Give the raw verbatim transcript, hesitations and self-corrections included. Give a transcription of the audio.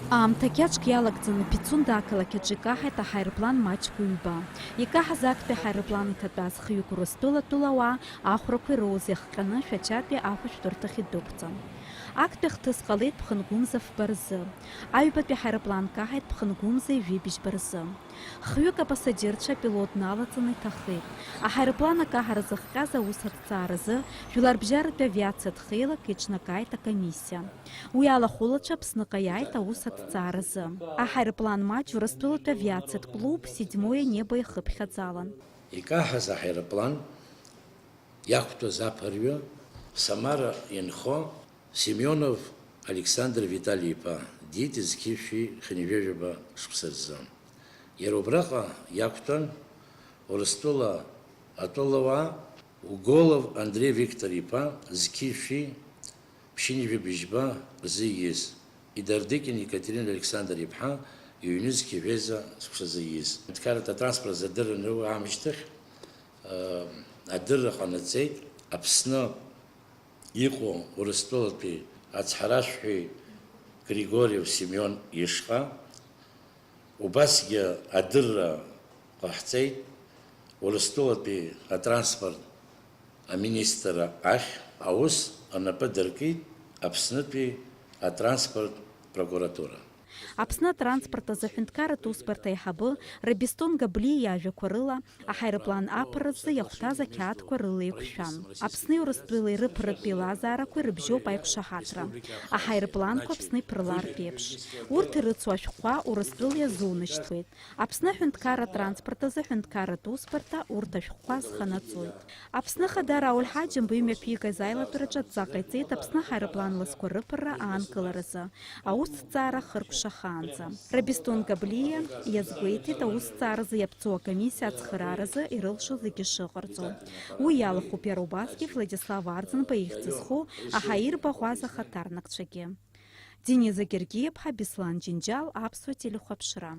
Аамҭа қьаҿк иалагӡаны Пицунда ақалақь аҿы икаҳаит аҳаирплан маҷқәа ҩба. Икаҳаз актәи аҳаирплан иҭатәаз хҩык Урыстәыла атәылауаа ахәрақәа ироуз иахҟьаны Шәачатәи ахәышәтәырҭахь идәықәҵан. Актәи ахҭыс ҟалеит Ԥхынгәымза фба рзы. Аҩбатәи аҳаирплан каҳаит Ԥхынгәымза ижәибжьба рзы. Хҩык апассаџьырцәа апилот налаҵаны иҭахеит. Аҳаирплан акаҳара зыхҟьаз аус аҭҵааразы Жәларбжьаратәи авиациатә хеилак иҿнакааит акомиссиа. Уи алахәылацәа Аԥсныҟа иааит аус аҭҵааразы. Аҳаирплан маҷ Урыстәылатәи авиациатә клуб Седьмое небо ихыԥхьаӡалан. Икаҳаз аҳаирплан иақәтәаз аԥырҩы Самара инхо Семионов Александр Витали-иԥа диит зқьи жәшәи хынҩажәижәаба шықәса рзы. Иара убраҟа иақәтәан Урыстәыла атәылауаа Уголов Андреи Виктор-иԥа зқьи жәшәи ԥшьынҩажәи быжьба рзы ииз, Идардыкин Екатерина Александр-иԥҳа иҩны зқьи жәеиза шықәсазы ииз. Аҳәынҭқарратә атранспорт азы адырра аныру аамышьҭахь, э, адырра ҟанаҵеит Аԥсны иҟоу Урыстәылатәи ацҳаражәҳәаҩ Григорьев Семион ишҟа, убасгьы адырра ҟаҳҵеит Урыстәылатәи атранспорт аминистрра ахь, аус анапы дыркит Аԥснытәи атранспорт прокуратура. Аԥсны атранспорт азы аҳәынҭқарратә усбарҭа аиҳабы Рабистон Габлиа иажәақәа рыла, аҳаирплан аԥырразы иахәҭаз ақьаадқәа рыла еиқәшәан. Аԥсни Урыстәылеи рыԥрытә еилазаарақәа ирыбжьоуп аиқәшаҳаҭра. Аҳаирпланқәа Аԥсны иԥырлартә еиԥш. Урҭ ирыцу ашәҟәқәа Урыстәыла иазунашьҭуеит. Аԥсны аҳәынҭқарра атранспорт азы аҳәынҭқарратә усбарҭа урҭ ашәҟәқәа азханаҵоит. Аԥсны Ахада Рауль Ҳаџьымба имҩаԥигаз аилатәараҿы адҵа ҟаиҵеит Аԥсны аҳаирплан ласқәа рыԥырра аанкыларазы аусҭҵаара ахыркәшахаанӡа. Рабистон Габлиа иазгәеиҭеит аусҭҵааразы иаԥҵоу акомиссиа ацхырааразы ирылшо зегьы шыҟарҵо. Уи иалахәуп иара убасгьы Владислав Арӡынба ихьӡ зху аҳаирбаӷәаза ахаҭарнакцәагьы. Дениза Гергиаԥҳа, Беслан Џьынџьал, Аԥсуа телехәаԥшра.